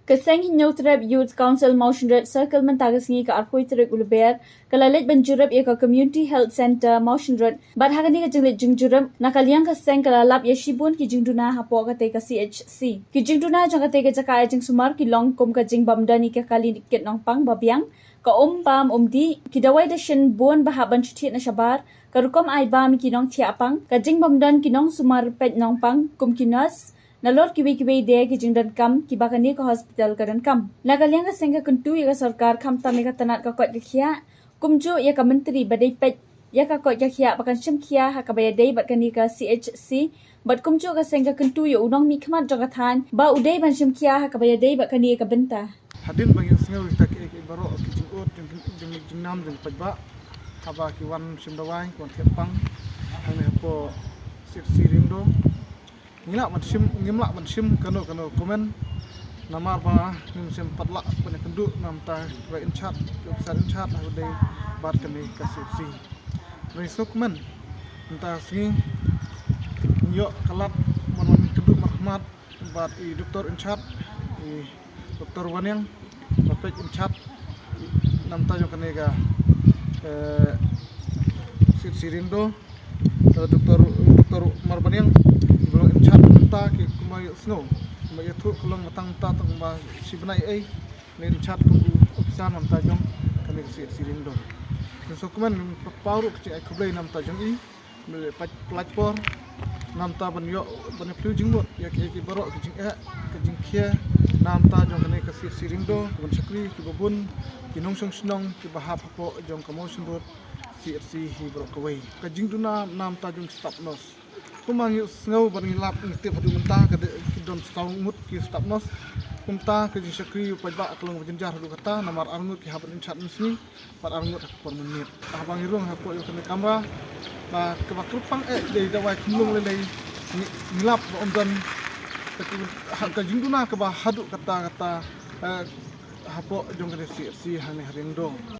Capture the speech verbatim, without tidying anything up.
Ka seng Hynñiewtrep Youth Council Mawshynrut Circle mynta ka sngi ka arphew tarik u Lber ka la leit ban jurip ïa ka Community Health Centre Mawshynrut bad ha kane ka jingleit jingjurip na ka liang ka seng ka la lap ïa shibun ki jingduna hapoh katei ka C H C. Ki jingduna jong katei ka jaka ïa jingsumar ki long kum ka jingbymdon ïa ka kali kit nongpang ba biang, ka um bam um dih, ki dawai dashin bun ba hap ban shu thied na shabar, ka rukom ai bam ki nongthiah pang, ka jingbymdon ki nongsumar peit nongpang kum ki nurse, nalor kiwei kiwei de ki jingdonkam kiba kane ka hospital ka donkam. Na ka liang ka seng ka kyntu ïa ka sorkar khamtam ïa ka tnat ka koit ka khiah, kumjuh ïa ka myntri ba dei peit ïa ka koit ka khiah ba kan shim khia ha kaba ïadei bad kane ka C H C, bad kumjuh ka seng ka kyntu ïa u nongmihkhmat jong ka thaiñ ba u dei ban shim khia ha kaba ïadei bad kane ka bynta. Hadien ba ngi ïohsngew ïa kita kiei kiei baroh ki jingud jong jong jingnam jong paidbah, haba ki wan shim dawai, ki wan thied pang hangne hapoh C H C Riangdo, ngi lah ban shim, ngim lah ban shim kano kano comment, namar ba ngim shym pat lah ban ïakynduh na bynta kiba in charge, ki officer in charge ha u dei bad kane ka C H C. Ngi sngew kmen mynta sngi ngi ïoh ka lad ban wan kynduh markhmat bad i doktor in charge, i Doktor Waniang, ba peit in charge na bynta jong kane ka, eh, C H C Riangdo, eh, Doktor, Doktor Marbaniang, ba long in charge na bynta ki, kumba ïohsngew, kumba ïathuh ka long ba tang mynta tang ba shi bnai ei, ne in charge kum u officer na bynta jong kane ka C H C Riangdo. Ngi sngew kmen, ngi paw ruh ka jingai khublei na bynta jong i, ba la peit, peit por na bynta ban ïoh, ban ïoh pynlong jingmut ïa ki, ïa ki baroh ki jingeh, ki jingkhia na bynta jong kane ka C H C Riangdo, ki ban shakri, kiba bun ki nongshong shnong kiba hap hapoh jong ka Mawshynrut C H C hi baroh kawei. Ka jingduna na bynta jong ki staff nurse, kumba ngi sngew bad ngi lap ngi tip haduh mynta ka dei ki don saw ngut ki staff nurse. Kumta ka jingshakri u paidbah ka long ba jynjar haduh katta, namar ar ngut ki hap ban in charge mynsngi bad ar ngut ha ka por mynmiet. Haba ngi rung hapoh ïa kane ka kamra, ba kaba kyrpang eh dei dawai khumlung lei lei, ngi, ngi lap ba ym don ka jing, ha, ka jingduna kaba haduh katta katta, eh, hapoh jong kane C H C hangne ha Riangdo.